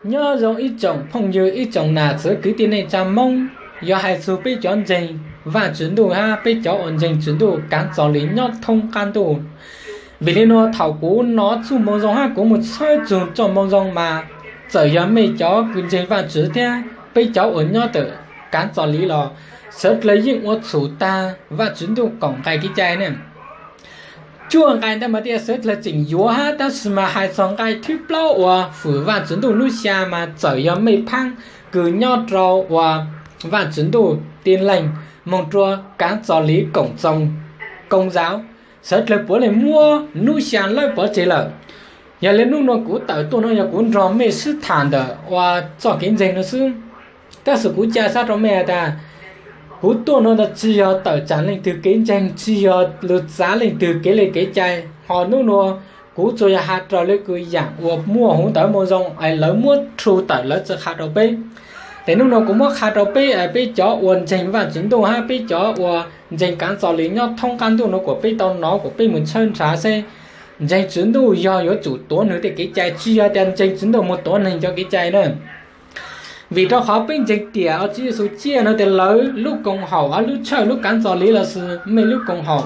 Nyob zoo ib tsoom phooj ywg, ib tsoom nam txiv kwv tij neej tsa Hmoob. Yog hais txog peb cov ntseeg Vaj Tswv Ntuj hab peb cov uas ntseeg Tswv Ntuj kaav txog li nyob thoob qab ntuj. Vim li nuav thaum kuv nov txuj moo zoo hab kuv mus txhawb txug txuj moo zoo mas txawm yog mej cov kws ntseeg Vaj Tswv thiab peb cov uas nyob tawm kaav txog li los sawv dlawg yeej ua txhum taag Vaj Tswv Ntuj kaum nqai kev cai ne. Cuaj nqai ntawd mas tej sawv dlawg tseem yuav hab, tab sis mas hais txog nqai thib plaub uas fwm Vaj Tswv Ntuj nub xyaa mas txawm yog mej phaab kws nyob rau uas Vaj Tswv Ntuj Tin Leeg moog rua kaav txog li koom txoos Koo Zauv, sawv dlawg puav leej muab nub xyaa lawb pov tseg lawm. Yog li nub nuav kuv tawm tuaj nuav yog kuv nrog mej sib tham ntawm uas txoj kev ntseeg nuav xwb. Tab sis kuv ca sab rau mej has tas, kuv tuaj nuav ntawd tsi yog tawm tsaam leej twg kev ntseeg, tsi yog lug txav leej twg kev le kev cai. Ho nub nuav kuv tsuas yog has raws le kws yaam uas muaj huv ntawv moo zoo es lawv muab rhu tawm lawv tsi qha rau peb. Tes nub nuav kuv muab qha rau peb, peb cov uas ntseeg Vaj Tswv Ntuj hab peb cov uas ntseeg kaav txog li nyob thoob qab ntuj nuav kuas peb tau nov kuas peb mus tshawb nrhav seb ntseeg Tswv Ntuj yog yuav tsum tuav nwg tej kev cai, tsi yog tas ntseeg Tswv Ntuj mus tuav neeg cov kev cai na. Vim rau qhov peb ntseeg tiam uas Tswv Yexus ciaj nuav tes lawv lub koom haum, lub tshawj, lub kaav txog li lossis mej lub koom haum,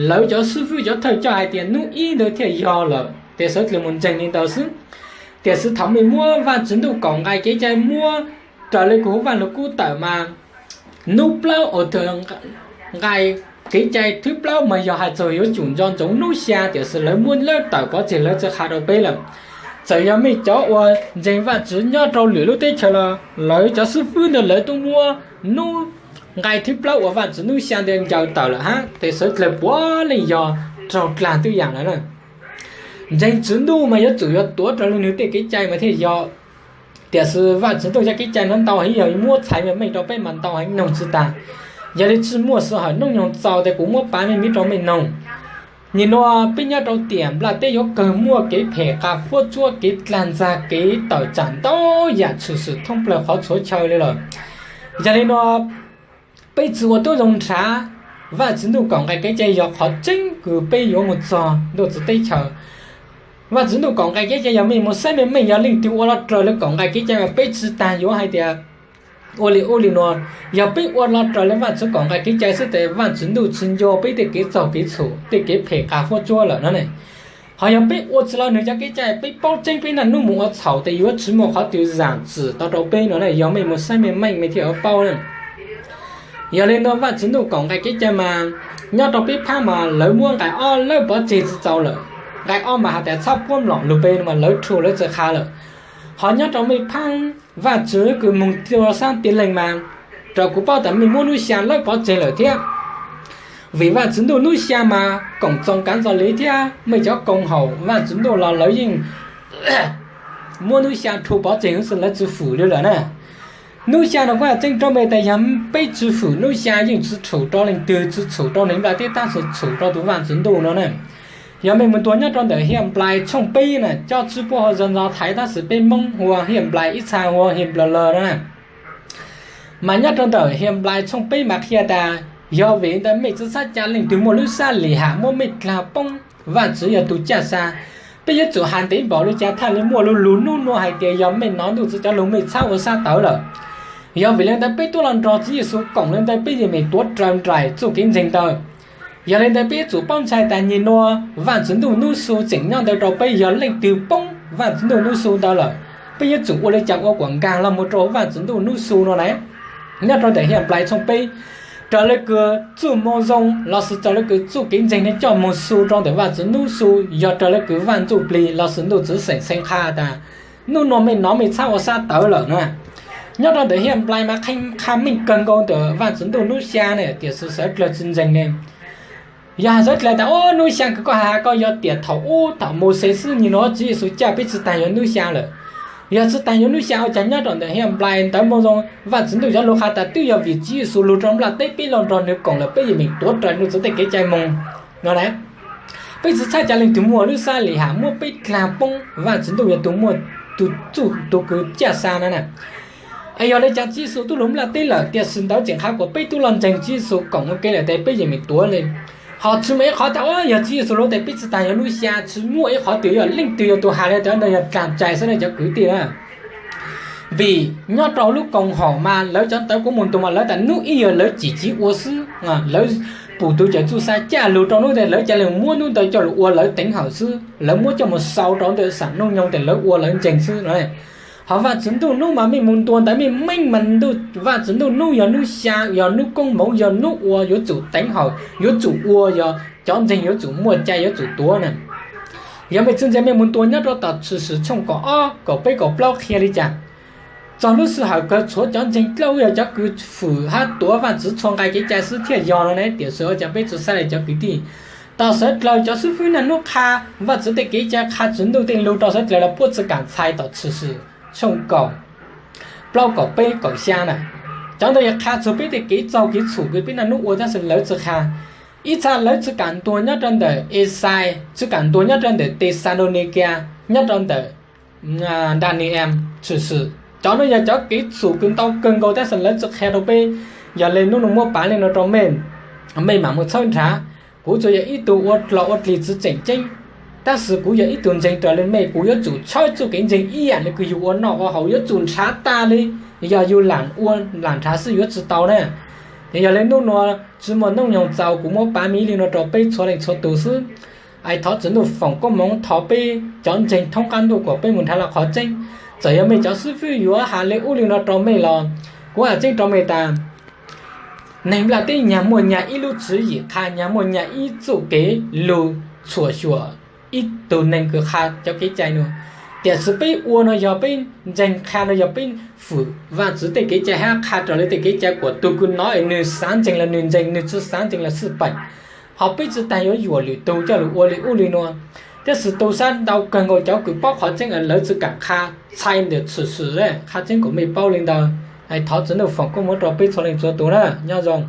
lawv cov xib fwb cov thawj coj hais tias nub ib ntawd thiaj yog lawm tes sawv dlawg mus ntseeg li ntawd xwb. Tiam sis thaum mej muab Vaj Tswv Ntuj kaum nqai kev cai muab raws le kws huv Vaj Lug Kub tawm mas nub plaub uas tug nqai kev cai thib plaub mas yog hais txog yuav tsum nco ntsoov nub xyaa, tiam sis lawv muab lawb tawm pov tseg, lawv tsi qha rau peb lawm. Txawm yog mej cov uas ntseeg Vaj Tswv nyob rau lwm lub teb chaws los lawv cov xib fwb ntawd lawv tub muab nub nqai thib plaub uas Vaj Tswv nub xyaa ntawd ncaws tawm lawm hab, tes sawv dlawg puav leej yog raug dlaag twb yaam lawm na. Ntseeg Tswv Ntuj mas yuav tsum yuav tuav raws li nwg tej kev cai mas thiaj yog. Tiam sis Vaj Tswv Ntuj cov kev cai nuav ntau heev, yog muab txhais meej meej rau peb mas ntau heev, noog tsi taag. Yog li tsi muaj sij hawm nub nyoog txaus tes kuv muab pav meej meej rau mej noog. Nyem nuav peb nyob rau tiam nplaj teb yuav kawg muaj kev phem qas fuab tsuab, kev dlaag ntxag, kev tawm tsaam ntau yaam tshwm sim thoob plawg qhov txhua chaw li lawm. Yog li nuav peb tsi ua tub zoo nrhav Vaj Tswv Ntuj kaum nqai kev cai yog qhov tseeb kws peb yuav mus txog ntuj txiv teb chaws. Vaj Tswv Ntuj kaum nqai kev cai yog mej mus saib meej meej yog leej twg ua los raws li kaum nqai kev cai mas peb tsi taag yuav hais tias ua li ub li nuav. Yog peb ua los raws li Vaj Tswv kaum nqai kev cai xwb tes Vaj Tswv Ntuj tsi nco peb tej kev txaug kev txhum, tej kev phem qas fuab tsuab lawm no ne. Ho yog peb ua tsi los nwg cov kev cai, peb paub tseeb peb naj nub mus ua txhaum tes yuav tsi muaj qhov twg zaam txim tau rau peb no ne. Yog mej mus saib meej meej mej thiaj yuav paub na. Yog li no Vaj Tswv Ntuj kaum nqai kev cai mas nyob rau peb phaab mas lawv muab nqai ob lawb pov tseg tsi txaus lawm. Nqai ob mas has tas txhob puab mlom lug pe no mas lawv rhu lawv tsi qha lawm. Ho nyob rau mej phaab Vaj Tswv kws moog rua sab Tin Leeg mas raws kuv paub tas mej muab nub xyaa lawb pov tseg lawm thiab. Vim Vaj Tswv Ntuj nub xyaa mas koom txoos kaav txog li thiab mej cov koom haum Vaj Tswv Ntuj los lawv yeej muab nub xyaa rhu pov tseg xwb, lawv tsi fwm li lawm na. Nub xyaa no kuv has tseeb rau mej tas yog peb tsi fwm nub xyaa yeej tsi tshum rau leej twg, tsi tshum rau neeg nplaj teb tab sis tshum rau tus Vaj Tswv Ntuj no na. Yog mej mus tuag nyob rau ntawm Hiaj Nplais tshooj peb na, cov tswb puab hu zog ntxog Thaib tab sis peb Moob hu ua Hiaj Nplais, ib txha hu ua Hiaj Nplais Lawg no na. Mas nyob rau ntawm Hiaj Nplais tshooj peb mas qhia tas yog vim ntawd mej tsi txhob ca leej twg muaj lub sab lim ham muab mej dlaag poob, Vaj Tswv yog tus caj sa. Peb yuav tsum has ntev npaum li cas thaj li muaj lug lug nub nuav hais tias yog mej nov ntuj txiv cov lug mej txhob ua sab tawv lawm. Yog vim li ntawd peb tub los nrog Tswv Yexus koom li ntawd peb yeej meem tuav raws nraim txuj kev ntseeg ntawd. Yog li ntawd peb yuav tsum paub ntshai tas nyem nuav Vaj Tswv Ntuj nub su tseem nyob ntawd rau peb, yog leej twg poob Vaj Tswv Ntuj nub su ntawd lawm, peb yuav tsum ua li cas ua kuas nkaag los mus rau Vaj Tswv Ntuj nub su no na. Nyob rau ntawm Hiaj Nplais tshooj peb, raws li kws txuj moo zoo lossis raws li kws txuj kev ntseeg ne coj moog su rau ntawm Vaj Tswv nub su, yog raws li kws Vaj Ntuj Plig lossis ntuj txiv xeem xeev qha tas nub nuav mej nov mej txhob ua sab tawv lawm na. Nyob rau ntawm Hiaj Nplais mas qha meej kawg nkaus ntawm Vaj Tswv Ntuj nub xyaa ne, tiam sis sawv dlawg tsi ntseeg ne. Yog sawv dlawg tas ub nub xyaa kws koj has koj yog tiam thaum ub thaum Mauxes xwb, nyem nuav Tswv Yexus caj peb tsi taag yuav nub xyaa lawm. Yog tsi taag yuav nub xyaa ua cas nyob rau ntawm Hiaj Nplais ntawv moo zoo Vaj Tswv Ntuj cov lug qha tas twb yog vim Tswv Yexus lug rau nplaj teb peb los nrog nwg koom lawm peb yeej meem tuav raws ntuj txiv tej kev cai moog no na. Peb tsi txhob ca leej twg muaj lub sab lim ham muab peb dlaag poob, Vaj Tswv Ntuj yog tus muaj tus txuj tus kws caj sa no na. Es yog li cas Tswv Yexus tub lug nplaj teb lawm tiam sis ntawd tseem qha kuas peb tub los ntseeg Tswv Yexus koom ua ke lawm tes peb yeej meem tuav li. Ho tsi muaj ib qhov tas ub yog Tswv Yexus lug tes peb tsi taag yuav nub xyaa, tsi muaj ib qhov twg yog leej twg yog tus has li ntawd, ntawd yog dlaag cai xwb na cov kwv tij na. Vim nyob rau lub koom haum mas lawv cov ntawv kuv mus ntuas mas lawv tas nub ib yog lawv cim civ ua xwb, lawv pum tus cawm txuj xa caj lug rau nub ntawd lawv ca le muab nub ntawd coj lug ua lawv teev hawm xwb, lawv muab coj mus sau rau ntawm xam nuj nyoog tes lawv ua lawv ntseeg xwb no. Ho Vaajtswv ntuj nub mas mej mus ntuas ntawd mej meej mas Vaajtswv ntuj nub yog nub xyaa, yog nub koob moov, yog nub ua yuav tsum teev hawm, yuav tsum ua, yog cov ntseeg yuav tsum muaj cai yuav tsum tuav na. Yog mej txwv ntse mej mus ntuas nyob rau tom Tshwm Sim tshooj kaum ob kaum peb kaum plaub qhia li cas. Txog lub sij hawm kawg tshuav cov ntseeg dlawb yog cov kws fwm hab tuav Vaajtswv txhua nqai kev cai xwb thiaj yog no ne, tiam sis ua cas peb tsi saib le cov kwv tij. Tom sawv dlawg cov xib fwb naj nub qha Vaajtswv tej kev cai qha Tswv Ntuj tej lug rau sawv dlawg los puab tsi kaam txhais tom Tshwm Sim tshooj kaum plaub kaum peb kaum xyaa na. Cov ntawd yog qha txug peb tej kev txaug kev txhum kws peb naj nub ua tab sis lawv tsi qha. Ib txha lawv tsi kaam ntuas nyob rau ntawm Esai, tsi kaam ntuas nyob rau ntawm Texalaunikes, nyob rau ntawm Daniyees Tshwm Sim. Cov nuav yog cov kev txhum kws ntau kawg nkaus tab sis lawv tsi qha rau peb. Yog le nub nua muab pav le nuav rau mej, mej mam mus txhawb nrhav. Kuv tsuas yog ib tug ua dlog ua dlig tsi tseem ceeb, tab sis kuv yog ib tug ntseeg raws le mej, kuv yuav tsum tshawb txuj kev ntseeg ib yaam le kws yug ua noj ua haus, yuav tsum nrhav tag le. Yog yug lam ua lam nrhav xwb yuav tsi tau na. Yog le nub nua tsi muaj noob nyoog txaus, kuv muab pav me le nuav rau peb txhua leej txhua tug xwb. Es thov Tswv Ntuj foom koob moov thov peb cov ntseeg thoob qab ntuj kuas peb mus nrhav lug qhov tseeb. Txawm yog mej cov xib fwb yuav has le ub le nuav rau mej los, kuv has tseeb rau mej tas, neeg nplaj teb nyag muaj nyag ib lub tswv yim qha, nyag muaj nyag ib txuj kev lug txhuam xyuam ib tug neeg kws qha cov kev cai nuav. Tiam sis peb ua nuav yog peb ntseeg, qha nuav yog peb fwm Vaajtswv tej kev cai hab qha raws le tej kev cai kuas tug kws nov es nwg xaav ntseeg los nwg ntseeg, nwg tsi xaav ntseeg los xij peem. Ho peb tsi tas yuav yuam lwm tug coj lug ua le ub le nuav. Tab sis tug sab ntau kawg nkaus cov kws paub qhov tseeb es lawv tsi kaam qha txhais ntawm Tshwm Sim, qha tseeb kuas mej paub le ntawd. Thov Tswv Ntuj foom koob moov rau peb txhua leej txhua tug na, nyob zoo.